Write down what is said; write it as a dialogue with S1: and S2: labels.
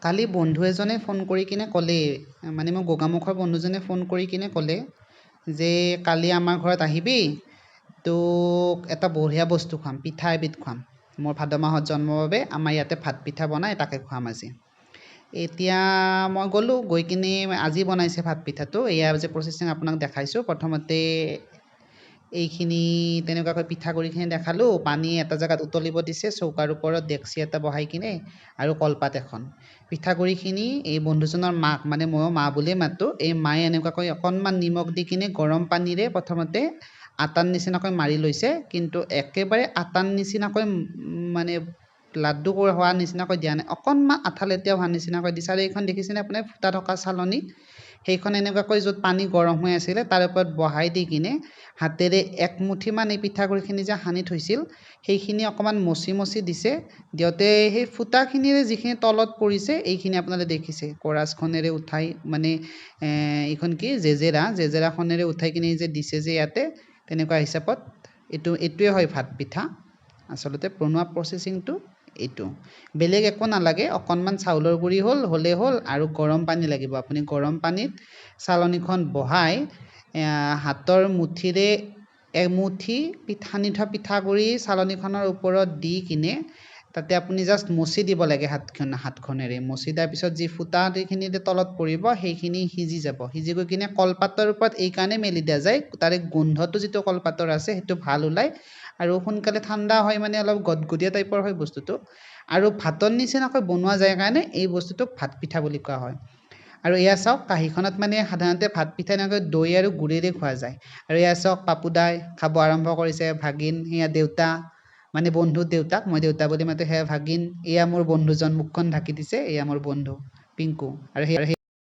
S1: কালি বন্ধু এজনে ফোন কৰি কিনে ক'লে, মানে মোৰ গোগামুখৰ বন্ধুজনে ফোন কৰি কিনে ক'লে যে কালি আমাৰ ঘৰত আহিবি, তোক এটা বঢ়িয়া বস্তু খুৱাম, পিঠা এবিধ খুৱাম। মোৰ ভাদ মাহত জন্ম বাবে আমাৰ ইয়াতে ভাত পিঠা বনায়, তাকে খুৱাম আজি। এতিয়া মই গ'লোঁ, গৈ কিনে আজি বনাইছে ভাত পিঠাটো। এয়া যে প্ৰচেছিং আপোনাক দেখাইছোঁ, প্ৰথমতে এইখিনি তেনেকুৱাকৈ পিঠাগুড়িখিনি দেখালোঁ। পানী এটা জেগাত উতলিব দিছে, চৌকাৰ ওপৰত ডেক্সি এটা বহাই কিনে আৰু কলপাত এখন। পিঠাগুড়িখিনি এই বন্ধুজনৰ মাক, মানে ময়ো মা বুলিয়ে মাতোঁ, এই মায়ে এনেকুৱাকৈ অকণমান নিমখ দি কিনে গৰম পানীৰে প্ৰথমতে আটাৰ নিচিনাকৈ মাৰি লৈছে। কিন্তু একেবাৰে আটাৰ নিচিনাকৈ মানে লাড্ডু হোৱাৰ নিচিনাকৈ দিয়া নাই, অকণমান আঠালেতীয়া হোৱাৰ নিচিনাকৈ দিছে। আৰু এইখন দেখিছেনে আপুনি ফুটা থকা চালনী, সেইখন এনেকুৱাকৈ য'ত পানী গৰম হৈ আছিলে তাৰ ওপৰত বহাই দি কিনে হাতেৰে একমুঠিমান এই পিঠাগুড়িখিনি যে সানি থৈছিল সেইখিনি অকণমান মচি মচি দিছে। দিওঁতে সেই ফুটাখিনিৰে যিখিনি তলত পৰিছে এইখিনি আপোনালোকে দেখিছে, কৰাছখনেৰে উঠাই, মানে এইখন কি জেজেৰা, জেজেৰাখনেৰে উঠাই কিনে যে দিছে যে ইয়াতে, তেনেকুৱা হিচাপত এইটোৱে হয় ভাত পিঠা। আচলতে বনোৱা প্ৰচেছিংটো এইটো, বেলেগ একো নালাগে। অকণমান চাউলৰ গুড়ি হ'লেই হ'ল আৰু গৰম পানী লাগিব। আপুনি গৰম পানীত চালনীখন বহাই হাতৰ মুঠিৰে এমুঠি সানি থোৱা পিঠাগুড়ি চালনীখনৰ ওপৰত দি কিনে তাতে আপুনি জাষ্ট মচি দিব লাগে হাতখনেৰে। মচি দিয়াৰ পিছত যি ফুটাখিনি তলত পৰিব সেইখিনি সিজি যাব। সিজি গৈ কিনে কলপাতৰ ওপৰত এইকাৰণে মেলি দিয়া যায়, তাৰে গোন্ধটো যিটো কলপাতৰ আছে সেইটো ভাল ওলায় আৰু সোনকালে ঠাণ্ডা হয়, মানে অলপ গদগদীয়া টাইপৰ হয় বস্তুটো। আৰু ভাতৰ নিচিনাকৈ বনোৱা যায় কাৰণে এই বস্তুটোক ভাত পিঠা বুলি কোৱা হয়। আৰু এয়া চাওক, কাঁহীখনত মানে সাধাৰণতে ভাত পিঠা এনেকৈ দৈ আৰু গুড়েৰে খোৱা যায়। আৰু এয়া চাওক, পাপুদাই খাব আৰম্ভ কৰিছে, ভাগিন, সেয়া দেউতা, মানে বন্ধুৰ দেউতাক, মই দেউতা বুলি মাতো, সেয়া ভাগিন, এয়া মোৰ বন্ধুজন, মুখখন ঢাকি দিছে, এয়া মোৰ বন্ধু পিংকু। আৰু সেই